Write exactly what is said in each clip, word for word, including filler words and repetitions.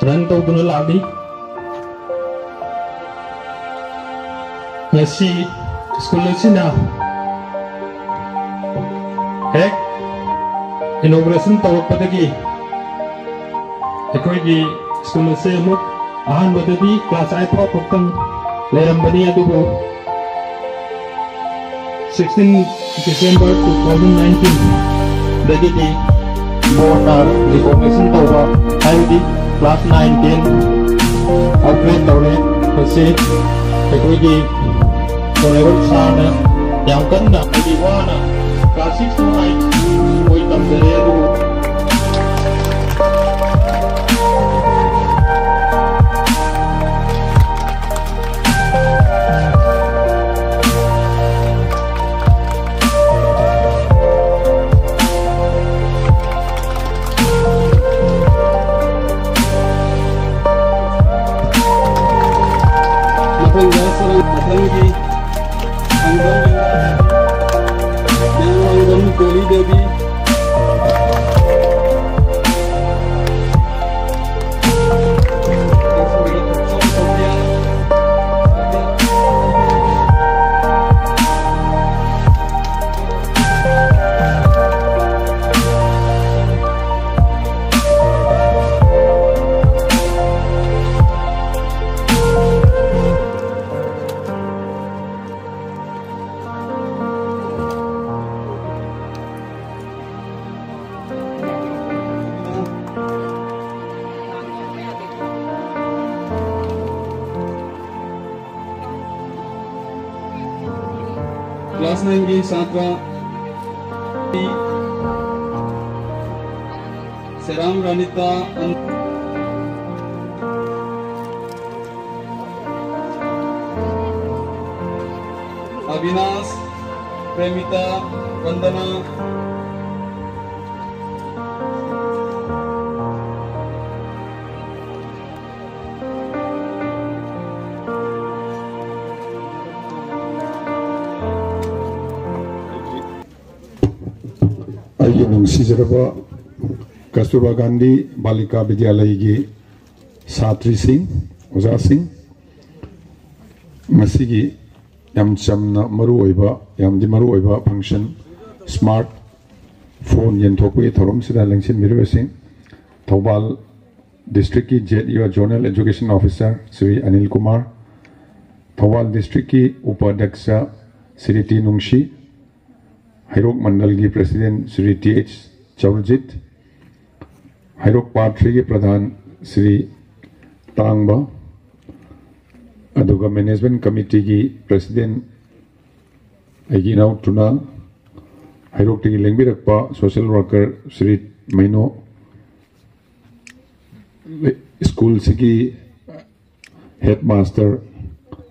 Run ꯇꯧꯗꯨꯅ ꯂꯥꯛꯂꯤ꯫ ꯉꯁꯤ ꯁ꯭ꯀꯨꯜ ꯑꯁꯤꯅ ꯍꯦꯛ ꯏꯅꯣꯒ꯭ꯔꯦꯁꯟ ꯇꯧꯔꯛꯄꯗꯒꯤ ꯑꯩꯈꯣꯏꯒꯤ ꯁ꯭ꯀꯨꯜ ꯑꯁꯤ ꯑꯃꯨꯛ ꯑꯍꯥꯟꯕꯗꯗꯤ ꯀ꯭ꯂꯥꯁ ꯑꯥꯏꯠ ꯐꯥꯎ ꯈꯛꯇꯪ ꯂꯩꯔꯝꯕꯅꯤ, ꯑꯗꯨꯕꯨ sixteen December two thousand nineteen ꯗꯒꯤꯗꯤ ꯕꯣꯔꯗꯅ ꯔꯤꯀꯣꯒꯅꯤꯁꯟ ꯇꯧꯕ, ꯍꯥꯏꯕꯗꯤ class nine ten upgrade ꯇꯧꯔꯦ꯫ ꯃꯁꯤ ꯑꯩꯈꯣꯏꯒꯤ ꯑꯣꯅꯔꯦꯕꯜ ꯁꯥꯔꯅ ꯌꯥꯝ ꯀꯟꯅ ꯍꯥꯏꯗꯤ ꯋꯥꯅ class six to eight ꯃꯣꯏ ꯇꯝꯖꯔꯦ, ꯑꯗꯨꯕꯨ ꯃꯊꯪꯗ ꯁꯔꯨꯛ ꯃꯊꯪꯒꯤ ꯈꯥꯡꯖꯝ ꯃꯌꯥꯡꯂꯥꯡꯕꯝ ꯀꯣꯂꯤ ꯗꯦꯕꯤ꯫ Class nine ꯒꯤ ꯁꯥꯇ꯭ꯔ ꯁꯦꯔꯥꯝ ꯔꯥꯅꯤꯇꯥ, ꯑꯕꯤꯅꯥꯁ, ꯄ꯭ꯔꯦꯃꯤꯇꯥ, ꯋꯟꯗꯅꯥ꯫ ꯑꯩꯒꯤ ꯅꯨꯡꯁꯤꯖꯔꯕ ꯀꯁꯇꯨꯔꯕꯥ ꯒꯥꯟꯙꯤ ꯕꯥꯂꯤꯀꯥ ꯕꯤꯗ꯭ꯌꯥꯂꯌꯒꯤ ꯁꯥꯇ꯭ꯔꯤꯁꯤꯡ, ꯑꯣꯖꯥꯁꯤꯡ, ꯉꯁꯤꯒꯤ ꯌꯥꯝ ꯆꯝꯅ ꯃꯔꯨꯑꯣꯏꯕ, ꯌꯥꯝꯗꯤ ꯃꯔꯨꯑꯣꯏꯕ function, smart phone ꯌꯦꯟꯊꯣꯛꯄꯒꯤ ꯊꯧꯔꯝꯁꯤꯗ ꯂꯦꯡꯁꯤꯟꯕꯤꯔꯤꯕꯁꯤꯡ, Thoubal district ꯀꯤ Z U Zonal Education Officer Shri Anil Kumar, Thoubal district ꯀꯤ ꯎꯄꯥꯙ꯭ꯌꯛꯁ ꯁ꯭ꯔꯤ ꯇꯤ ꯅꯨꯡꯁꯤ, ꯍꯩꯔꯣꯛ ꯃꯟꯗꯜꯒꯤ president Shri T H Chaorjit, Heirok part three ꯒꯤ ꯄ꯭ꯔꯙꯥꯟ ꯁ꯭ꯔꯤ ꯇꯥꯡꯕ, ꯑꯗꯨꯒ management committee ꯒꯤ president ꯑꯩꯒꯤ ꯏꯅꯥꯎ ꯇꯨꯅꯥꯜ, ꯍꯩꯔꯣꯛꯇꯒꯤ ꯂꯦꯡꯕꯤꯔꯛꯄ social worker ꯁ꯭ꯔꯤ ꯃꯩꯅꯣ, school ꯁꯤꯒꯤ headmaster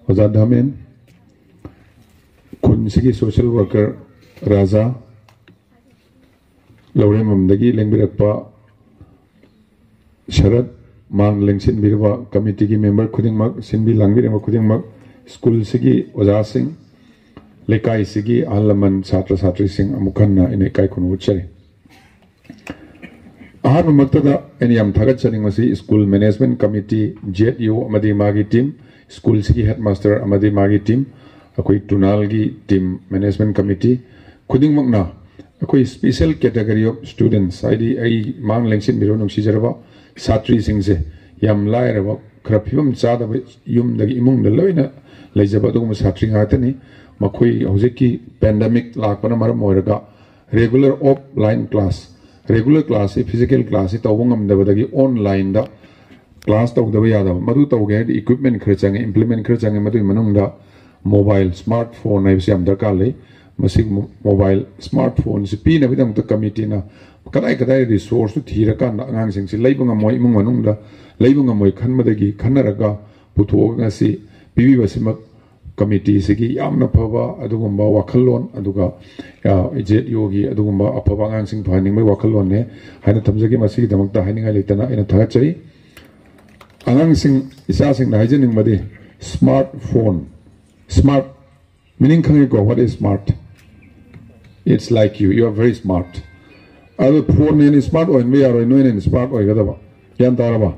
ꯑꯣꯖꯥ ꯙꯥꯃꯦꯟ, ꯈꯨꯟꯁꯤꯒꯤ social worker ꯔꯥꯖꯥ, ꯂꯧꯔꯦꯝꯕꯝꯗꯒꯤ ꯂꯦꯡꯕꯤꯔꯛꯄ ꯁꯔꯠ, ꯃꯥꯡ ꯂꯦꯡꯁꯤꯟꯕꯤꯔꯕ committee ꯒꯤ member ꯈꯨꯗꯤꯡꯃꯛ, ꯁꯤꯟꯕꯤ ꯂꯥꯡꯕꯤꯔꯕ ꯈꯨꯗꯤꯡꯃꯛ, school ꯁꯤꯒꯤ ꯑꯣꯖꯥꯁꯤꯡ, ꯂꯩꯀꯥꯏꯁꯤꯒꯤ ꯑꯍꯜ ꯂꯃꯟ, ꯁꯥꯇ꯭ꯔ ꯁꯥꯇ꯭ꯔꯤꯁꯤꯡ, ꯑꯃꯨꯛ ꯍꯟꯅ ꯑꯩꯅ ꯏꯀꯥꯏ ꯈꯨꯝꯅꯕ ꯎꯠꯆꯔꯤ꯫ ꯑꯍꯥꯟꯕꯃꯛꯇꯗ ꯑꯩꯅ ꯌꯥꯝ ꯊꯥꯒꯠꯆꯅꯤꯡꯕꯁꯤ school management committee, Z U ꯑꯃꯗꯤ ꯃꯥꯒꯤ team, school ꯁꯤꯒꯤ headmaster ꯑꯃꯗꯤ ꯃꯥꯒꯤ team, ꯑꯩꯈꯣꯏ ꯇꯨꯅꯥꯜꯒꯤ team, management committee ꯈꯨꯗꯤꯡꯃꯛꯅ ꯑꯩꯈꯣꯏ special category of students, ꯍꯥꯏꯗꯤ ꯑꯩ ꯃꯥꯡ ꯂꯦꯡꯁꯤꯟꯕꯤꯔꯕ ꯅꯨꯡꯁꯤꯖꯔꯕ ꯁꯥꯇ꯭ꯔꯤꯁꯤꯡꯁꯦ, ꯌꯥꯝ ꯂꯥꯏꯔꯕ, ꯈꯔ ꯐꯤꯕꯝ ꯆꯥꯗꯕ ꯌꯨꯝꯗꯒꯤ, ꯏꯃꯨꯡꯗ ꯂꯣꯏꯅ ꯂꯩꯖꯕ ꯑꯗꯨꯒꯨꯝꯕ ꯁꯥꯇ꯭ꯔꯤ ꯉꯥꯛꯇꯅꯤ꯫ ꯃꯈꯣꯏ ꯍꯧꯖꯤꯛꯀꯤ pandemic ꯂꯥꯛꯄꯅ ꯃꯔꯝ ꯑꯣꯏꯔꯒ regular offline class, regular class ꯁꯤ, physical class ꯁꯤ ꯇꯧꯕ ꯉꯝꯗꯕꯗꯒꯤ online ꯗ class ꯇꯧꯗꯕ ꯌꯥꯗꯕ, ꯃꯗꯨ ꯇꯧꯒꯦ ꯍꯥꯏꯔꯗꯤ equipment ꯈꯔ ꯆꯪꯉꯦ, implement ꯈꯔ ꯆꯪꯉꯦ꯫ ꯃꯗꯨꯒꯤ ꯃꯅꯨꯡꯗ mobile, smart phone ꯍꯥꯏꯕꯁꯤ ꯌꯥꯝ ꯗꯔꯀꯥꯔ ꯂꯩ꯫ ꯃꯁꯤꯒꯨꯝꯕ mobile, smart phone ꯁꯤ ꯄꯤꯅꯕꯒꯤꯗꯃꯛꯇ committee ꯅ ꯀꯗꯥꯏ ꯀꯗꯥꯏ resource ꯇꯨ ꯊꯤꯔꯀꯥꯟꯗ, ꯑꯉꯥꯡꯁꯤꯡꯁꯤ ꯂꯩꯕ ꯉꯝꯃꯣꯏ, ꯏꯃꯨꯡ ꯃꯅꯨꯡꯗ ꯂꯩꯕ ꯉꯝꯃꯣꯏ ꯈꯟꯕꯗꯒꯤ ꯈꯟꯅꯔꯒ ꯄꯨꯊꯣꯛꯑꯒ ꯉꯁꯤ ꯄꯤꯕꯤꯕꯁꯤꯃꯛ committee ꯁꯤꯒꯤ ꯌꯥꯝꯅ ꯐꯕ ꯑꯗꯨꯒꯨꯝꯕ ꯋꯥꯈꯜꯂꯣꯟ, ꯑꯗꯨꯒ, ꯑ, Z U ꯒꯤ ꯑꯗꯨꯒꯨꯝꯕ ꯑꯐꯕ ꯑꯉꯥꯡꯁꯤꯡ ꯐꯍꯟꯅꯤꯡꯕꯒꯤ ꯋꯥꯈꯜꯂꯣꯟꯅꯦ ꯍꯥꯏꯅ ꯊꯝꯖꯒꯦ꯫ ꯃꯁꯤꯒꯤꯗꯃꯛꯇ ꯍꯥꯏꯅꯤꯡꯉꯥꯏ ꯂꯩꯇꯅ ꯑꯩꯅ ꯊꯥꯒꯠꯆꯔꯤ꯫ ꯑꯉꯥꯡꯁꯤꯡ, ꯏꯆꯥꯁꯤꯡꯅ ꯍꯥꯏꯖꯅꯤꯡꯕꯗꯤ, smart phone, smart meaning ꯈꯪꯉꯤꯀꯣ? What is smart? It's like you, you are very smart. ꯑꯗꯨ phone ꯅ ꯍꯦꯟꯅ smart ꯑꯣꯏꯍꯟꯕ ꯌꯥꯔꯣꯏ, ꯅꯣꯏꯅ ꯍꯦꯟꯅ smart ꯑꯣꯏꯒꯗꯕ꯫ ꯒ꯭ꯌꯥꯟ ꯇꯥꯔꯕ?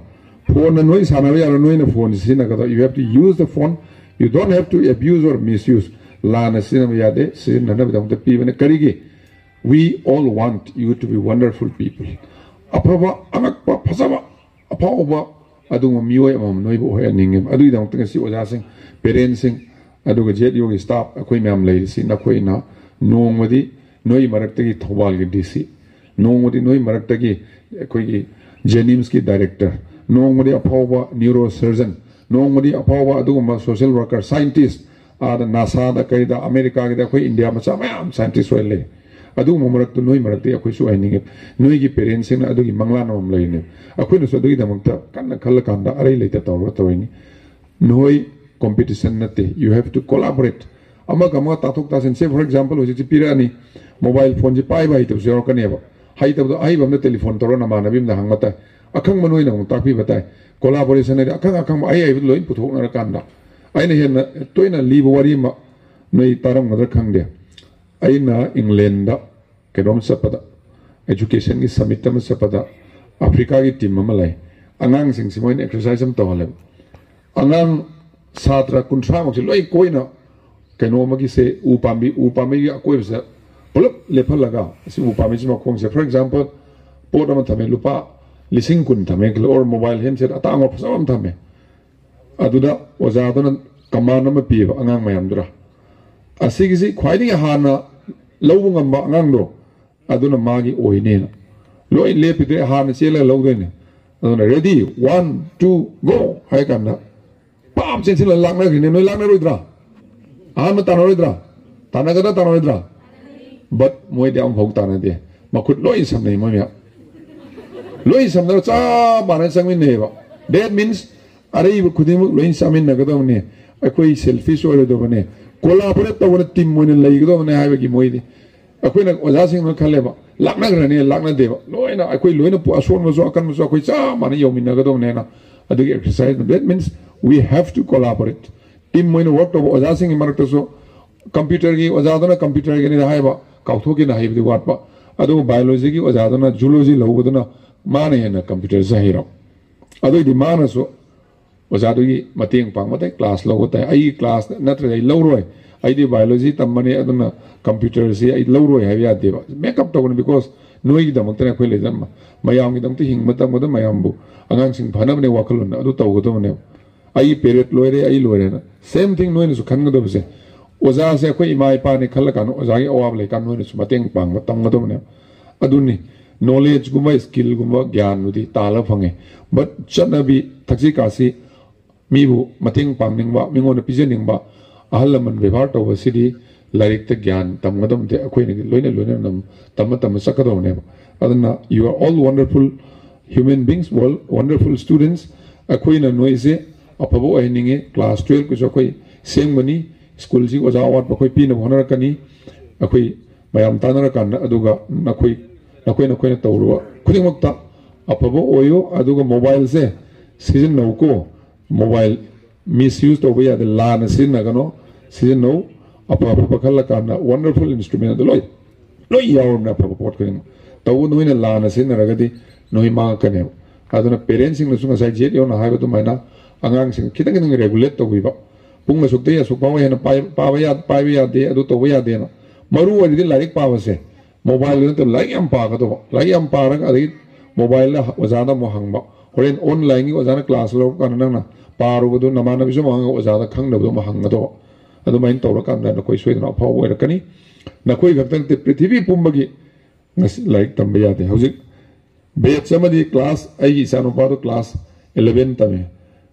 ꯐꯣꯟꯅ ꯅꯣꯏ ꯁꯥꯟꯅꯕ ꯌꯥꯔꯣꯏ, ꯅꯣꯏꯅ ꯐꯣꯟ ꯁꯤꯖꯤꯟꯅꯒꯗꯕ꯫ You have to use the phone, you don't have to abuse or misuse. ꯂꯥꯟꯅ ꯁꯤꯖꯤꯟꯅꯕ ꯌꯥꯗꯦ, ꯁꯤꯖꯤꯟꯅꯅꯕꯒꯤꯗꯃꯛꯇ ꯄꯤꯕꯅꯦ꯫ ꯀꯔꯤꯒꯤ? We all want you to be wonderful people. ꯑꯐꯕ, ꯑꯉꯛꯄ, ꯐꯖꯕ, ꯑꯐꯥꯎꯕ ꯑꯗꯨꯒꯨꯝꯕ ꯃꯤꯑꯣꯏ ꯑꯃꯃꯝ ꯅꯣꯏꯕꯨ ꯑꯣꯏꯍꯟꯅꯤꯡꯉꯦ꯫ ꯑꯗꯨꯒꯤꯗꯃꯛꯇ ꯉꯁꯤ ꯑꯣꯖꯥꯁꯤꯡ, ꯄꯦꯔꯦꯟꯁꯁꯤꯡ, ꯑꯗꯨꯒ ꯖꯦꯠ ꯌꯨꯒꯤ ꯁ꯭ꯇꯥꯐ ꯑꯩꯈꯣꯏ ꯃꯌꯥꯝ ꯂꯩꯔꯤꯁꯤ, ꯅꯈꯣꯏꯅ ꯅꯣꯡꯃꯗꯤ ꯅꯣꯏ ꯃꯔꯛꯇꯒꯤ ꯊꯧꯕꯥꯜꯒꯤ ꯗꯤ ꯁꯤ, ꯅꯣꯡꯃꯗꯤ ꯅꯣꯏ ꯃꯔꯛꯇꯒꯤ ꯑꯩꯈꯣꯏꯒꯤ ꯖꯦꯅꯤꯝꯁꯀꯤ ꯗꯥꯏꯔꯦꯛꯇꯔ, ꯅꯣꯡꯃꯗꯤ ꯑꯐꯥꯎꯕ ꯅ꯭ꯌꯨꯔꯣ ꯁꯔꯖꯟ, ꯅꯣꯡꯃꯗꯤ ꯑꯐꯥꯎꯕ ꯑꯗꯨꯒꯨꯝꯕ ꯁꯣꯁꯦꯜ ꯋꯥꯔꯀꯔ, ꯁꯥꯏꯟꯇꯤꯁ, ꯑꯥꯗ ꯅꯥꯁꯥꯗ ꯀꯩꯗ ꯑꯃꯦꯔꯤꯀꯥꯒꯤꯗ ꯑꯩꯈꯣꯏ ꯏꯟꯗꯤꯌꯥ ꯃꯆꯥ ꯃꯌꯥꯝ ꯁꯥꯏꯟꯇꯤꯁ ꯑꯣꯏ ꯂꯩ꯫ ꯑꯗꯨꯒꯨꯝꯕ ꯃꯔꯛꯇ ꯅꯣꯏ ꯃꯔꯛꯇꯒꯤ ꯑꯩꯈꯣꯏꯁꯨ ꯑꯣꯏꯍꯟꯅꯤꯡꯉꯤ꯫ ꯅꯣꯏꯒꯤ ꯄꯦꯔꯦꯟꯁꯁꯤꯡꯅ ꯑꯗꯨꯒꯤ ꯃꯪꯂꯥꯟ ꯑꯃꯃꯝ ꯂꯩꯔꯤꯅꯦ꯫ ꯑꯩꯈꯣꯏꯅꯁꯨ ꯑꯗꯨꯒꯤꯗꯃꯛꯇ ꯀꯟꯅ ꯈꯜꯂꯀꯥꯟꯗ ꯑꯔꯩ ꯂꯩꯇ ꯇꯧꯔꯒ ꯇꯧꯔꯤꯅꯤ꯫ ꯅꯣꯏ ꯀꯣꯝꯄꯤꯇꯤꯁꯟ ꯅꯠꯇꯦ, you have to collaborate꯫ ꯑꯃꯒ ꯑꯃꯒ ꯇꯥꯊꯣꯛ ꯇꯥꯁꯤꯟ꯫ Say for example, ꯍꯧꯖꯤꯛꯁꯤ ꯄꯤꯔꯛꯑꯅꯤ, ꯃꯣꯕꯥꯏꯜ ꯐꯣꯟꯁꯤ ꯄꯥꯏꯕ ꯍꯩꯇꯕꯁꯨ ꯌꯥꯎꯔꯛꯀꯅꯦꯕ꯫ ꯍꯩꯇꯕꯗꯣ ꯑꯍꯩꯕ ꯑꯃꯗ ꯇꯦꯂꯤꯐꯣꯟ ꯇꯧꯔ ꯅꯃꯥꯟꯅꯕꯤ ꯑꯃꯗ ꯍꯪꯕ ꯇꯥꯏ, ꯑꯈꯪꯕ ꯅꯣꯏꯅ ꯑꯃꯨꯛ ꯇꯥꯛꯄꯤꯕ ꯇꯥꯏ꯫ ꯀꯣꯂꯥꯕꯣꯔꯦꯁꯟ ꯍꯥꯏꯗꯤ ꯑꯈꯪ ꯑꯈꯪꯕ ꯑꯍꯩ ꯑꯍꯩꯕꯗ ꯂꯣꯏ ꯄꯨꯊꯣꯛꯅꯔꯀꯥꯟꯗ꯫ ꯑꯩꯅ ꯍꯦꯟꯅ ꯇꯣꯏꯅ ꯂꯤꯕ ꯋꯥꯔꯤ ꯑꯃ ꯅꯣꯏ ꯇꯥꯔꯝꯒꯗ꯭ꯔꯥ ꯈꯪꯗꯦ꯫ ꯑꯩꯅ ꯏꯪꯂꯦꯟꯗ ꯀꯩꯅꯣꯝ ꯆꯠꯄꯗ, ꯑꯦꯖꯨꯀꯦꯁꯟꯒꯤ ꯁꯃꯤꯠ ꯑꯃ ꯆꯠꯄꯗ, ꯑꯐ꯭ꯔꯤꯀꯥꯒꯤ ꯇꯤꯝ ꯑꯃ ꯂꯩ꯫ ꯑꯉꯥꯡꯁꯤꯡꯁꯤ ꯃꯣꯏꯅ ꯑꯦꯛꯁꯔꯁꯥꯏꯁ ꯑꯃ ꯇꯧꯍꯜꯂꯦꯕ꯫ ꯑꯉꯥꯡ ꯁꯥꯇ꯭ꯔ ꯀꯨꯟꯊ꯭ꯔꯥꯃꯨꯛꯁꯦ ꯂꯣꯏ ꯀꯣꯏꯅ ꯀꯩꯅꯣ ꯑꯃꯒꯤꯁꯦ, ꯎ ꯄꯥꯝꯕꯤ, ꯎ ꯄꯥꯝꯕꯤꯒꯤ ꯑꯀꯣꯏꯕꯁꯤꯗ ꯄꯨꯂꯞ ꯂꯦꯞꯍꯜꯂꯒ, ꯑꯁꯤ ꯎ ꯄꯥꯝꯕꯤꯁꯤ ꯃꯈꯣꯡꯁꯦ, for example, ꯄꯣꯠ ꯑꯃ ꯊꯝꯃꯦ, ꯂꯨꯄꯥ ꯂꯤꯁꯤꯡ ꯀꯨꯟ ꯊꯝꯃꯦ ꯈꯜꯂꯣ, or ꯃꯣꯕꯥꯏꯜ ꯍꯦꯟꯁꯦꯠ ꯑꯇꯥꯡꯕ ꯐꯖꯕ ꯑꯃ ꯊꯝꯃꯦ꯫ ꯑꯗꯨꯗ ꯑꯣꯖꯥꯗꯨꯅ ꯀꯃꯥꯟ ꯑꯃ ꯄꯤꯌꯦꯕ ꯑꯉꯥꯡ ꯃꯌꯥꯝꯗꯨꯗ, "ꯑꯁꯤꯒꯤꯁꯤ ꯈ꯭ꯋꯥꯏꯗꯒꯤ ꯍꯥꯟꯅ ꯂꯧꯕ ꯉꯝꯕ ꯑꯉꯥꯡꯗꯣ, ꯑꯗꯨꯅ ꯃꯥꯒꯤ ꯑꯣꯏꯅꯦꯅ"꯫ ꯂꯣꯏ ꯂꯦꯞꯄꯤꯗ꯭ꯔꯦ, ꯍꯥꯟꯅ ꯆꯦꯜꯂꯒ ꯂꯧꯗꯣꯏꯅꯦ꯫ ꯑꯗꯨꯅ, "Ready, one, two, go" ꯍꯥꯏ ꯀꯥꯟꯗ ꯄꯥꯞ ꯆꯦꯟꯁꯤꯜꯂ ꯂꯥꯛꯅꯈ꯭ꯔꯤꯅꯦ꯫ ꯅꯣꯏ ꯂꯥꯛꯅꯔꯣꯏꯗ꯭ꯔꯥ? ꯑꯍꯥꯟꯕ ꯇꯥꯟꯅꯔꯣꯏꯗ꯭ꯔꯥ? ꯇꯥꯟꯅꯒꯗ꯭ꯔꯥ, ꯇꯥꯟꯅꯔꯣꯏꯗ꯭ꯔꯥ? But ꯃꯣꯏꯗꯤ ꯑꯃꯐꯥꯎ ꯇꯥꯟꯅꯗꯦ꯫ ꯃꯈꯨꯠ ꯂꯣꯏ ꯁꯝꯅꯩ ꯃꯣꯏ ꯃꯌꯥꯝ꯫ ꯂꯣꯏ ꯁꯝꯅꯔ ꯆꯞ ꯃꯥꯟꯅ ꯆꯪꯃꯤꯟꯅꯩꯌꯦꯕ꯫ That means ꯑꯔꯩꯕ ꯈꯨꯗꯤꯡꯃꯛ ꯂꯣꯏ ꯆꯥꯃꯤꯟꯅꯒꯗꯕꯅꯦ꯫ ꯑꯩꯈꯣꯏ ꯁꯦꯜꯐꯤꯁ ꯑꯣꯏꯔꯣꯏꯗꯕꯅꯦ꯫ ꯀꯣꯂꯥꯕꯣꯔꯦꯠ ꯇꯧꯕꯅ ꯇꯤꯝ ꯑꯣꯏꯅ ꯂꯩꯒꯗꯕꯅꯦ ꯍꯥꯏꯕꯒꯤ ꯃꯣꯏꯗꯤ꯫ ꯑꯩꯈꯣꯏꯅ ꯑꯣꯖꯥꯁꯤꯡꯅ ꯈꯜꯂꯦꯕ, ꯂꯥꯛꯅꯈ꯭ꯔꯅꯤ, ꯂꯥꯛꯅꯗꯦꯕ꯫ ꯂꯣꯏꯅ ꯑꯩꯈꯣꯏ ꯂꯣꯏꯅ ꯄꯨ-, ꯑꯁꯣꯟꯕꯁꯨ ꯑꯀꯟꯕꯁꯨ ꯑꯩꯈꯣꯏ ꯆꯞ ꯃꯥꯟꯅ ꯌꯧꯃꯤꯟꯅꯒꯗꯕꯅꯦꯅ꯫ ꯑꯗꯨꯒꯤ exercise, that means we have to collaborate꯫ Team ꯑꯣꯏꯅ ꯋꯥꯔꯛ ꯇꯧꯕ ꯑꯣꯖꯥꯁꯤꯡꯒꯤ ꯃꯔꯛꯇꯁꯨ ꯀꯝꯄ꯭ꯌꯨꯇꯔꯒꯤ ꯑꯣꯖꯥꯗꯨꯅ ꯀꯝꯄ꯭ꯌꯨꯇꯔꯒꯤꯅꯤꯅ ꯍꯥꯏꯕ, ꯀꯥꯎꯊꯣꯛꯈꯤꯅ ꯍꯩꯕꯗꯤ ꯋꯥꯠꯄ꯫ ꯑꯗꯨꯕꯨ ꯕꯥꯏꯑꯣꯂꯣꯖꯤꯒꯤ ꯑꯣꯖꯥꯗꯨꯅ, ꯖꯨꯂꯣꯖꯤ ꯂꯧꯕꯗꯨꯅ ꯃꯥꯅ ꯍꯦꯟꯅ ꯀꯝꯄ꯭ꯌꯨꯇꯔꯁꯦ ꯍꯩꯔꯕ꯫ ꯑꯗꯨꯏꯗꯤ ꯃꯥꯅꯁꯨ ꯑꯣꯖꯥꯗꯨꯒꯤ ꯃꯇꯦꯡ ꯄꯥꯡꯕ ꯇꯥꯏ, ꯀ꯭ꯂꯥꯁ ꯂꯧꯕ ꯇꯥꯏ꯫ ꯑꯩꯒꯤ ꯀ꯭ꯂꯥꯁ ꯅꯠꯇ꯭ꯔꯗꯤ ꯑꯩ ꯂꯧꯔꯣꯏ, ꯑꯩꯗꯤ ꯕꯥꯏꯑꯣꯂꯣꯖꯤ ꯇꯝꯕꯅꯦ, ꯑꯗꯨꯅ ꯀꯝꯄ꯭ꯌꯨꯇꯔꯁꯤ ꯑꯩ ꯂꯧꯔꯣꯏ ꯍꯥꯏꯕ ꯌꯥꯗꯦꯕ꯫ ꯃꯦꯀꯞ ꯇꯧꯒꯅꯤ, ꯕꯤꯀꯣꯁ ꯅꯣꯏꯒꯤꯗꯃꯛꯇꯅꯦ ꯑꯩꯈꯣꯏ ꯂꯩꯖꯔꯝꯕ꯫ ꯃꯌꯥꯝꯒꯤꯗꯃꯛꯇ ꯍꯤꯡꯕ ꯇꯝꯒꯗꯕ, ꯃꯌꯥꯝꯕꯨ ꯑꯉꯥꯡꯁꯤꯡ ꯐꯅꯕꯅꯦ ꯋꯥꯈꯜꯂꯣꯟꯅ ꯑꯗꯨ ꯇꯧꯒꯗꯕꯅꯦꯕ꯫ ꯑꯩꯒꯤ ꯄꯦꯔꯦꯠ ꯂꯣꯏꯔꯦ, ꯑꯩ ꯂꯣꯏꯔꯦꯅ ꯁꯦꯝ ꯊꯤꯡ ꯅꯣꯏꯅꯁꯨ ꯈꯟꯒꯗꯕꯁꯦ꯫ ꯑꯣꯖꯥꯁꯦ ꯑꯩꯈꯣꯏ ꯏꯃꯥ ꯏꯄꯥꯅꯤ ꯈꯜꯂꯀꯥꯟꯗ ꯑꯣꯖꯥꯒꯤ ꯑꯋꯥꯕ ꯂꯩꯀꯥꯟꯗ ꯅꯣꯏꯅꯁꯨ ꯃꯇꯦꯡ ꯄꯥꯡꯕ ꯇꯝꯒꯗꯕꯅꯦꯕ꯫ ꯑꯗꯨꯅꯤ, ꯅꯣꯂꯦꯖꯀꯨꯝꯕ, ꯁ꯭ꯀꯤꯜꯒꯨꯝꯕ, ꯒ꯭ꯌꯥꯟꯗꯨꯗꯤ ꯇꯥꯜꯂ ꯐꯪꯉꯦ꯫ ꯕꯠ ꯆꯠꯅꯕꯤ, ꯊꯛꯁꯤ ꯈꯥꯁꯤ, ꯃꯤꯕꯨ ꯃꯇꯦꯡ ꯄꯥꯡꯅꯤꯡꯕ, ꯃꯤꯉꯣꯟꯗ ꯄꯤꯖꯅꯤꯡꯕ, ꯑꯍꯜ ꯂꯃꯟ ꯕꯦꯕꯥꯔ ꯇꯧꯕꯁꯤꯗꯤ ꯂꯥꯏꯔꯤꯛꯇ ꯒ꯭ꯌꯥꯟ ꯇꯝꯒꯗꯕ ꯅꯠꯇꯦ, ꯑꯩꯈꯣꯏꯅꯗꯤ ꯂꯣꯏꯅ ꯂꯣꯏꯅꯅ ꯇꯝꯃ ꯇꯝꯃ ꯆꯠꯀꯗꯕꯅꯦꯕ꯫ ꯑꯗꯨꯅ, you are all wonderful human beings, world wonderful students꯫ ꯑꯩꯈꯣꯏꯅ ꯅꯣꯏꯁꯦ ꯑꯐꯕ ꯑꯣꯏꯍꯟꯅꯤꯡꯉꯤ꯫ ꯀ꯭ꯂꯥꯁ ꯇꯨꯌꯦꯜꯞꯀꯤꯁꯨ ꯑꯩꯈꯣꯏ ꯁꯦꯝꯒꯅꯤ꯫ ꯁ꯭ꯀꯨꯜꯁꯤ ꯑꯣꯖꯥ ꯑꯋꯥꯠꯄ ꯑꯩꯈꯣꯏ ꯄꯤꯅꯕ ꯍꯣꯠꯅꯔꯛꯀꯅꯤ꯫ ꯑꯩꯈꯣꯏ ꯃꯌꯥꯝ ꯇꯥꯟꯅꯔꯀꯥꯟꯗ, ꯑꯗꯨꯒ ꯅꯈꯣꯏ ꯅꯈꯣꯏ ꯅꯈꯣꯏꯅ ꯇꯧꯔꯨꯕ ꯈꯨꯗꯤꯡꯃꯛꯇ ꯑꯐꯕ ꯑꯣꯏꯌꯨ꯫ ꯑꯗꯨꯒ ꯃꯣꯕꯥꯏꯜꯁꯦ ꯁꯤꯖꯤꯟꯅꯧꯀꯣ꯫ ꯃꯣꯕꯥꯏꯜ ꯃꯤꯁꯌꯨꯁ ꯇꯧꯕ ꯌꯥꯗꯦ, ꯂꯥꯟꯅ ꯁꯤꯖꯤꯟꯅꯒꯅꯣ꯫ ꯁꯤꯖꯤꯟꯅꯧ, ꯑꯐ ꯑꯐꯕ ꯈꯜꯂꯀꯥꯟꯗ꯫ ꯋꯟꯗꯔꯐꯨꯜ ꯏꯟꯁꯇ꯭ꯔꯨꯃꯦꯟ ꯑꯗꯨ ꯂꯣꯏ ꯂꯣꯏ ꯌꯥꯎꯔꯕꯅꯦ, ꯑꯐꯕ ꯄꯣꯠ ꯈꯨꯗꯤꯡꯃꯛ꯫ ꯇꯧꯕ ꯅꯣꯏꯅ ꯂꯥꯟꯅ ꯁꯤꯖꯤꯟꯅꯔꯒꯗꯤ ꯅꯣꯏ ꯃꯥꯡꯉꯛꯀꯅꯦꯕ꯫ ꯑꯗꯨꯅ ꯄꯦꯔꯦꯟꯁꯁꯤꯡꯅꯁꯨ ꯉꯁꯥꯏ ꯖꯦꯠ ꯌꯣꯅ ꯍꯥꯏꯕ ꯑꯗꯨꯃꯥꯏꯅ ꯑꯉꯥꯡꯁꯤꯡ ꯈꯤꯇꯪ ꯈꯤꯇꯪ ꯔꯦꯒꯨꯂꯦꯠ ꯇꯧꯕꯤꯕ꯫ ꯄꯨꯡ ꯑꯁꯨꯛꯇꯒꯤ ꯑꯁꯨꯛ ꯐꯥꯎꯕ ꯍꯦꯟꯅ ꯄꯥꯏ- ꯄꯥꯕ ꯌꯥ- ꯄꯥꯏꯕ ꯌꯥꯗꯦ, ꯑꯗꯨ ꯇꯧꯕ ꯌꯥꯗꯦꯅ꯫ ꯃꯔꯨ ꯑꯣꯏꯔꯤꯗꯤ ꯂꯥꯏꯔꯤꯛ ꯄꯥꯕꯁꯦ꯫ ꯃꯣꯕꯥꯏꯜꯗ ꯅꯠꯇꯕ, ꯂꯥꯏꯔꯤꯛ ꯌꯥꯝ ꯄꯥꯒꯗꯧꯕ꯫ ꯂꯥꯏꯔꯤꯛ ꯌꯥꯝ ꯄꯥꯔꯒ ꯑꯗꯒꯤ ꯃꯣꯕꯥꯏꯜꯗ ꯑꯣꯖꯥꯗ ꯑꯃꯨꯛ ꯍꯪꯕ꯫ ꯍꯣꯔꯦꯟ ꯑꯣꯟꯂꯥꯏꯟꯒꯤ ꯑꯣꯖꯥꯅ ꯀ꯭ꯂꯥꯁ ꯂꯧꯔꯛꯄ ꯀꯥꯟꯗ ꯅꯪꯅ ꯄꯥꯔꯨꯕꯗꯨ ꯅꯃꯥꯟꯅꯕꯤꯁꯨ ꯑꯃꯨꯛ ꯍꯪꯉꯒ ꯑꯣꯖꯥꯗ ꯈꯪꯗꯕꯗꯣ ꯑꯃꯨꯛ ꯍꯪꯒꯗꯧꯕ꯫ ꯑꯗꯨꯃꯥꯏꯅ ꯇꯧꯔꯀꯥꯟꯗ ꯅꯈꯣꯏ ꯁꯣꯏꯗꯅ ꯑꯐꯥꯎꯕ ꯑꯣꯏꯔꯛꯀꯅꯤ꯫ ꯅꯈꯣꯏ ꯈꯛꯇ ꯅꯠꯇꯦ, ꯄ꯭ꯔꯤꯊꯤꯕꯤ ꯄꯨꯝꯕꯒꯤ ꯉꯁꯤ ꯂꯥꯏꯔꯤꯛ ꯇꯝꯕ ꯌꯥꯗꯦ꯫ ꯍꯧꯖꯤꯛ ꯕꯦꯠꯁ ꯑꯃꯗꯤ ꯀ꯭ꯂꯥꯁ, ꯑꯩꯒꯤ ꯏꯆꯥꯅꯨꯄꯥꯗꯣ ꯀ꯭ꯂꯥꯁ ꯏꯂꯚꯦꯟ ꯇꯝꯃꯦ꯫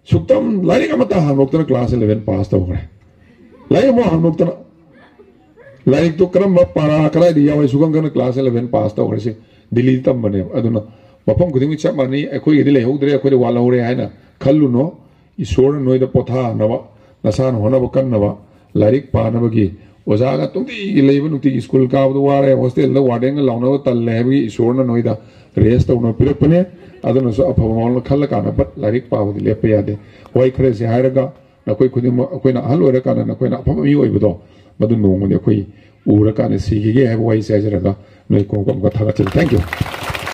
ꯁꯨꯛꯇꯝ ꯂꯥꯏꯔꯤꯛ ꯑꯃꯠꯇ ꯍꯥꯡꯗꯣꯛꯇꯅ ꯀ꯭ꯂꯥꯁ ꯏꯂꯚꯦꯟ ꯄꯥꯁ ꯇꯧꯈ꯭ꯔꯦ꯫ ꯂꯥꯏꯔꯤꯛ ꯑꯃ ꯍꯥꯡꯗꯣꯛꯇꯅ, ꯂꯥꯏꯔꯤꯛꯇꯣ ꯀꯔꯝꯕ ꯄꯥꯔꯥ ꯀꯗꯥꯏꯗ ꯌꯥꯎꯔꯦ ꯁꯨꯈꯪ ꯈꯪꯅ ꯀ꯭ꯂꯥꯁ ꯏꯂꯚꯦꯟ ꯄꯥꯁ ꯇꯧꯈ꯭ꯔꯦ꯫ ꯁꯤ ꯗꯤꯜꯂꯤꯗ ꯇꯝꯕꯅꯦꯕ꯫ ꯑꯗꯨꯅ ꯃꯐꯝ ꯈꯨꯗꯤꯡꯃꯛ ꯆꯞ ꯃꯥꯟꯅꯩ꯫ ꯑꯩꯈꯣꯏꯒꯤꯗꯤ ꯂꯩꯍꯧꯗ꯭ꯔꯦ, ꯑꯩꯈꯣꯏꯗꯤ ꯋꯥꯠꯍꯧꯔꯦ ꯍꯥꯏꯅ ꯈꯜꯂꯨꯅꯣ꯫ ꯏꯁꯣꯔꯅ ꯅꯣꯏꯗ ꯄꯣꯊꯥꯅꯕ, ꯅꯁꯥꯅ ꯍꯣꯠꯅꯕ ꯀꯟꯅꯕ, ꯂꯥꯏꯔꯤꯛ ꯄꯥꯅꯕꯒꯤ, ꯑꯣꯖꯥꯒ ꯅꯨꯡꯇꯤꯒꯤ ꯂꯩꯕ, ꯅꯨꯡꯇꯤꯒꯤ ꯁ꯭ꯀꯨꯜ ꯀꯥꯕꯗ ꯋꯥꯔꯦ, ꯍꯣꯁꯇꯦꯜꯗ ꯋꯥꯔꯗꯦꯟꯒ ꯂꯥꯎꯅꯕ ꯇꯜꯂꯦ ꯍꯥꯏꯕꯒꯤ ꯏꯁꯣꯔꯅ ꯅꯣꯏꯗ ꯔꯦꯁ ꯇꯧꯅꯕ ꯄꯤꯔꯛꯄꯅꯦ꯫ ꯑꯗꯨꯅꯁꯨ ꯑꯐꯕ ꯃꯑꯣꯡꯗ ꯈꯜꯂꯀꯥꯟꯗ, ꯕꯠ ꯂꯥꯏꯔꯤꯛ ꯄꯥꯕꯗꯤ ꯂꯦꯞꯄ ꯌꯥꯗꯦ꯫ ꯋꯥꯍꯩ ꯈꯔꯁꯦ ꯍꯥꯏꯔꯒ, ꯅꯈꯣꯏ ꯈꯨꯗꯤꯡꯃꯛ ꯑꯩꯈꯣꯏꯅ ꯑꯍꯜ ꯑꯣꯏꯔꯀꯥꯟꯗ ꯅꯈꯣꯏꯅ ꯑꯐꯕ ꯃꯤ ꯑꯣꯏꯕꯗꯣ, ꯃꯗꯨ ꯅꯣꯡꯃꯗꯤ ꯑꯩꯈꯣꯏ ꯎꯔꯀꯥꯟꯗ ꯁꯤꯈꯤꯒꯦ ꯍꯥꯏꯕ ꯋꯥꯍꯩꯁꯦ ꯍꯥꯏꯖꯔꯒ, ꯅꯣꯏ ꯀꯣꯡ ꯀꯣꯡꯒ ꯊꯥꯒꯠꯆꯔꯤ꯫ Thank you꯫